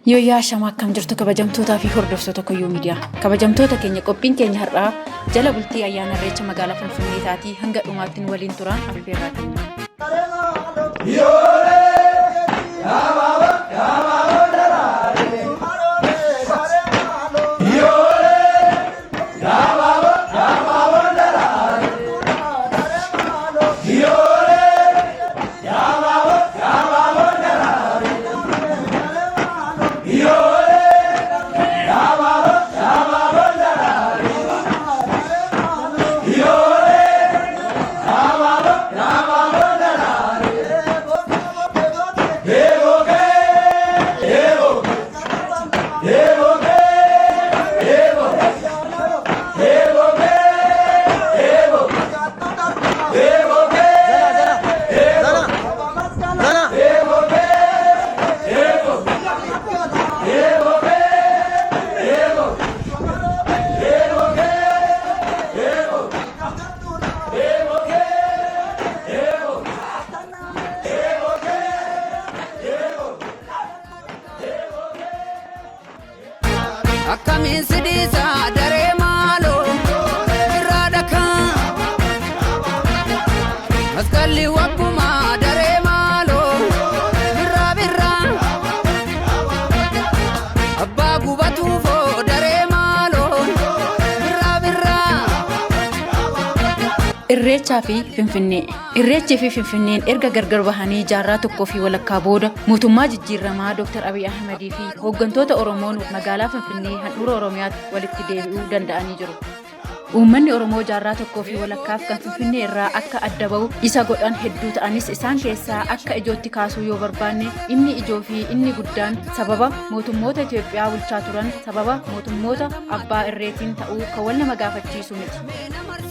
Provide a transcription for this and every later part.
Yooyyaa Ashamaa akkam jirtu kabajamtootaa fi hordoftoota Kuyyuu Miidiyaa. Kabajamtoota keenya qophiin keenya har'aa jala bultii ayyaana Irreecha magaalaa Finfinnee taatii hanga dhumaatti nu waliin turaan affeerraa keenya. Akkamiin si dhiisa daree maaloo irraa dhakaa Masqalli waggumaa daree maaloo birraa birraa Abbaa gubatuufoo daree maaloo birraa birraa. Irreechaa fi Finfinnee. Irreechii fi Finfinneen erga gargar bahanii jaarraa tokkoo fi walakkaa booda mootummaa jijjiirramaa Dr. Abiy Ahmedii fi hooggantoota Oromoon magaalaa Finfinnee handhuura Oromiyaatti walitti deebi'uu danda'anii jiru. Uummanni Oromoo jaarraa tokkoo fi walakkaaf kan Finfinnee irraa akka adda bahu isa godhan hedduu ta'anis isaan keessaa akka ijootti kaasuu yoo barbaanne inni ijoo fi inni guddaan sababa mootummoota Itoophiyaa bulchaa turan sababa mootummoota abbaa irreetiin ta'uu kan wal nama gaafachiisu miti.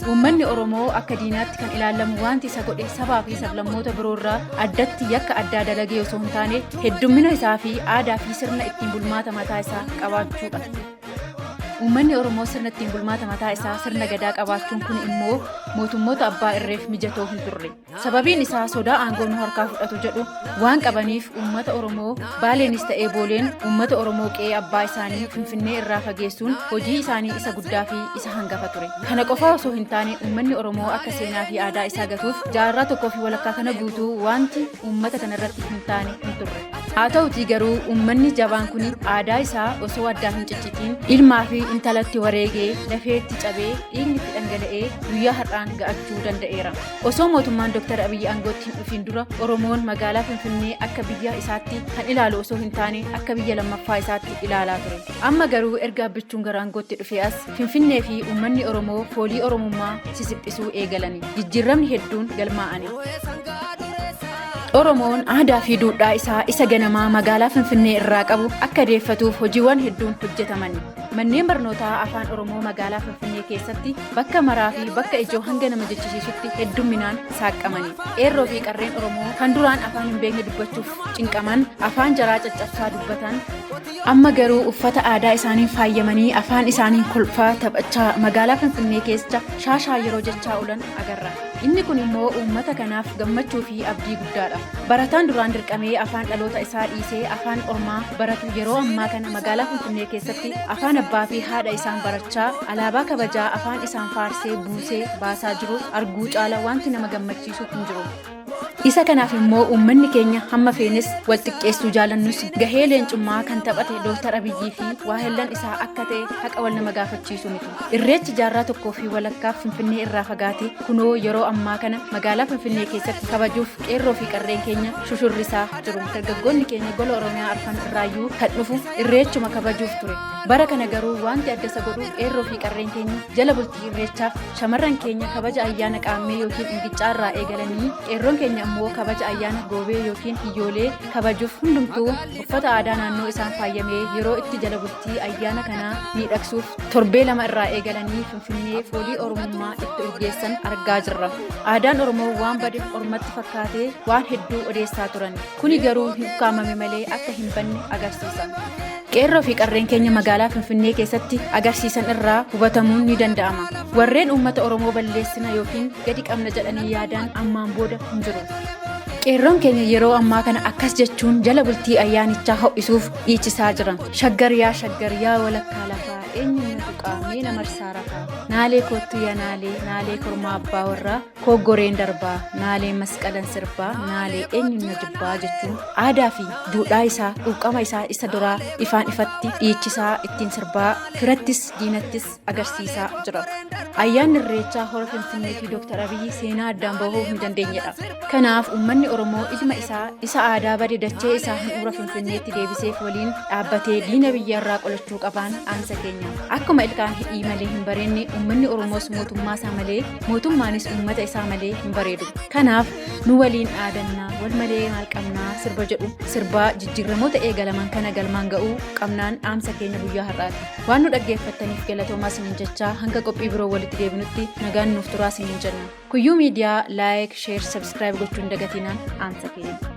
Uummanni Oromoo akka diinaatti kan ilaalamu wanti isa godhe sabaa fi sablammoota biroorraa addatti yakka addaa dalagee osoo hin taane heddummina isaa fi aadaa fi sirna ittiin bulmaata mataa isaa qabaachuudha. Uummanni Oromoo sirna ittiin bulmaata mataa isaa sirna gadaa qabaachuun kun immoo mootummoota abbaa irreef mijatoo hin turre. Sababiin isaa sodaa aangoo nu harkaa fudhatu jedhu waan qabaniif uummata Oromoo Baaleenis ta'ee Booleen uummata Oromoo qe'ee abbaa isaanii Finfinnee irraa fageessuun hojii isaanii isa guddaa fi isa hangafa ture. Kana qofaa osoo hin taane uummanni Oromoo akka seenaa fi aadaa isaa gatuuf jaarraa tokkoo fi walakkaa kana guutuu wanti uummata kanarratti hin taane hin turre. Haa ta'utii garuu uummanni jabaan kun aadaa isaa osoo addaan hin ciccitiin ilmaa fi intalatti wareegee lafeetti cabee dhiigni itti dhangala'ee guyyaa har'aan ga'achuu danda'eera. Osoo mootummaan Dr. Abiyyi aangootti hin dhufiin dura Oromoon magaalaa Finfinnee akka biyya isaatti kan ilaalu osoo hin taane akka biyya lammaffaa isaatti ilaalaa ture. Amma garuu erga abbichuun gara aangootti dhufee as Finfinnee fi uummanni Oromoo foolii Oromummaa sisiphisuu eegalani. Jijjiirramni hedduun galmaa'ani. Oromoon aadaa fi duudhaa isaa isa ganamaa magaalaa Finfinnee irraa qabu akka deeffatuuf hojiiwwan hedduun hojjetamani. Manneen barnootaa afaan Oromoo magaalaa Finfinnee keessatti bakka maraa fi bakka ijoo hanga nama jechisiisutti heddumminaan saaqqamani. Qeerroo fi qarreen Oromoo kan duraan afaan hin beekne dubbachuuf cinqaman, afaan jaraa caccabsaa dubbatan, amma garuu uffata aadaa isaaniin faayyamanii afaan isaaniin kolfaa taphachaa magaalaa Finfinnee keessa shaashaa yeroo jechaa oolan agarra. Inni kun immoo uummata kanaaf gammachuu fi abdii guddaadha. Barataan duraan dirqamee afaan dhaloota isaa dhiisee afaan ormaa baratu yeroo ammaa kana magaalaa Finfinnee keessatti afaan abbaa fi haadha isaan barachaa alaabaa kabajaa afaan isaan faarsee buusee baasaa jiru arguu caala wanti nama gammachiisu hin jiru. Isa kanaaf immoo uummanni keenya hamma feenes wal xiqqeessuu jaalannus gahee leencummaa kan taphate Dooktar Abiyyii fi waahellan isaa akka ta'e haqa wal nama gaafachiisu miti. Irreechi jaarraa tokkoo fi walakkaaf Finfinnee irraa fagaate kunoo yeroo ammaa kana magaalaa Finfinnee keessatti kabajuuf qeerroo fi qarreen keenya shushurrisaa jiru. Dargaggoonni keenya gola Oromiyaa arfan irraayyuu kan dhufu irreechuma kabajuuf ture. Bara kana garuu wanti adda isa godhu qeerroo fi qarreen keenya jala bultii irreechaaf shamarran keenya kabaja ayyaana qaammee yookiin ingicaa irraa eegalanii qeerroon keenya immoo kabaja ayyaana goobee yookiin hiyyoolee kabajuuf hundumtuu uffata aadaa naannoo isaan faayyamee yeroo itti jala bultii ayyaana kanaa miidhagsuuf torbee lama irraa eegalanii Finfinnee foolii Oromummaa itti urgeessan argaa jirra. Aadaan Oromoo waan bade ormatti fakkaatee waan hedduu odeessaa turan. Kuni garuu hin ukkaamame malee akka hin banne agarsiisa. Qeerroo fi qarreen keenya magaalaa Finfinnee keessatti agarsiisan irraa hubatamuun ni danda'ama. Warreen uummata Oromoo balleessina yookiin gadi qabna jedhanii yaadan ammaan booda hin jiru. Qeerroon keenya yeroo ammaa kana akkas jechuun jala bultii ayyaanichaa ho'isuuf dhiichisaa jira. Shaggar yaa Shaggar yaa walakkaa lafaa, eenyuun na tuqaa mee na marsaa rafaa. Naalee koottu yaa naalee, naalee kormaa abbaa warraa, kooggoreen darbaa, naalee masqalan sirbaa, naalee eenyuun na jibbaa jechuun aadaa fi duudhaa isaa, quuqama isaa isa duraa ifaan ifatti dhiichisaa, ittiin sirbaa, firattis diinattis agarsiisaa jira. Ayyaanni Irreechaa hora Finfinnee fi Dooktar Abiyyi seenaa addaan bahuu hin dandeenyedha. Kanaaf uummanni Oromoo ilma isaa isa aadaa bade dachee isaa handhuura Finfinneetti deebiseef waliin dhaabbatee diina biyyarraa qolachuu qabaan dhaamsa keenya. Akkuma ilkaan hidhii malee hin bareenne, uummanni Oromoos mootummaa isaa malee, mootummaanis uummata isaa malee hin bareedu. Kanaaf nu waliin dhaadannaa "Wal malee maal qabnaa" sirba jedhu sirbaa jijjiiramoota eegalaman kana galmaan ga'uu qabnaan dhaamsa keenya guyyaa har'aati. Waan nu dhaggeeffattaniif galatoomaa isiniin jechaa, hanga qophii biroo walitti deebinutti nagaan nuuf turaa isiniin jenna. Kuyyuu Miidiyaa like, share, subscribe gochuun dagatinaan dhaamsa keenya.